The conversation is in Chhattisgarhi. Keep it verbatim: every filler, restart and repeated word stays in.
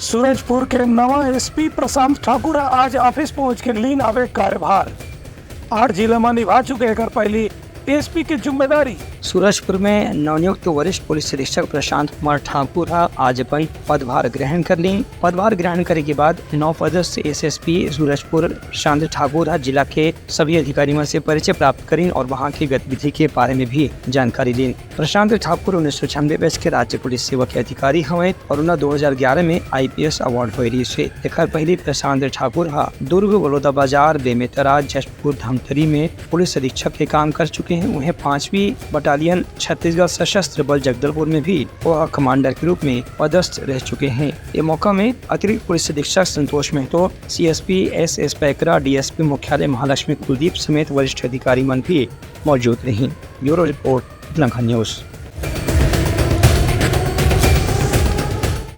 सूरजपुर के नवा एसपी प्रशांत ठाकुर ह आज ऑफिस पहुंच के लीन हवे कार्यभार। आठ जिला म निभा चुके एकर पहली एसपी के जिम्मेदारी। सूरजपुर में नवनियुक्त वरिष्ठ पुलिस अधीक्षक प्रशांत कुमार ठाकुर ह आज अपन पदभार ग्रहण कर लीन। पदभार ग्रहण करे के बाद नवपदस्थ एसएसपी सूरजपुर प्रशांत ठाकुर ह जिला के सभी अधिकारी मन से परिचय प्राप्त करीन और वहां के गतिविधि के बारे में भी जानकारी लीन। प्रशांत ठाकुर उन्नीस सौ छियानवे बैच के राज्य पुलिस सेवा के अधिकारी हवय और उन्हा दो हज़ार ग्यारह में आईपीएस अवार्ड होए रहिस हे। एकर पहले प्रशांत ठाकुर ह दुर्ग, बलौदाबाजार, बेमेतरा, जशपुर, धमतरी में पुलिस अधीक्षक के काम कर चुके हैं। उन्हें पांचवी बटालियन छत्तीसगढ़ सशस्त्र बल जगदलपुर में भी वह कमांडर के रूप में पदस्थ रह चुके हैं। ये मौका में अतिरिक्त पुलिस अधीक्षक Santosh Mahato, CSP S S Paikra, DSP मुख्यालय महालक्ष्मी कुलदीप समेत वरिष्ठ अधिकारी मन भी मौजूद रहीं। Bureau report, Lanka news.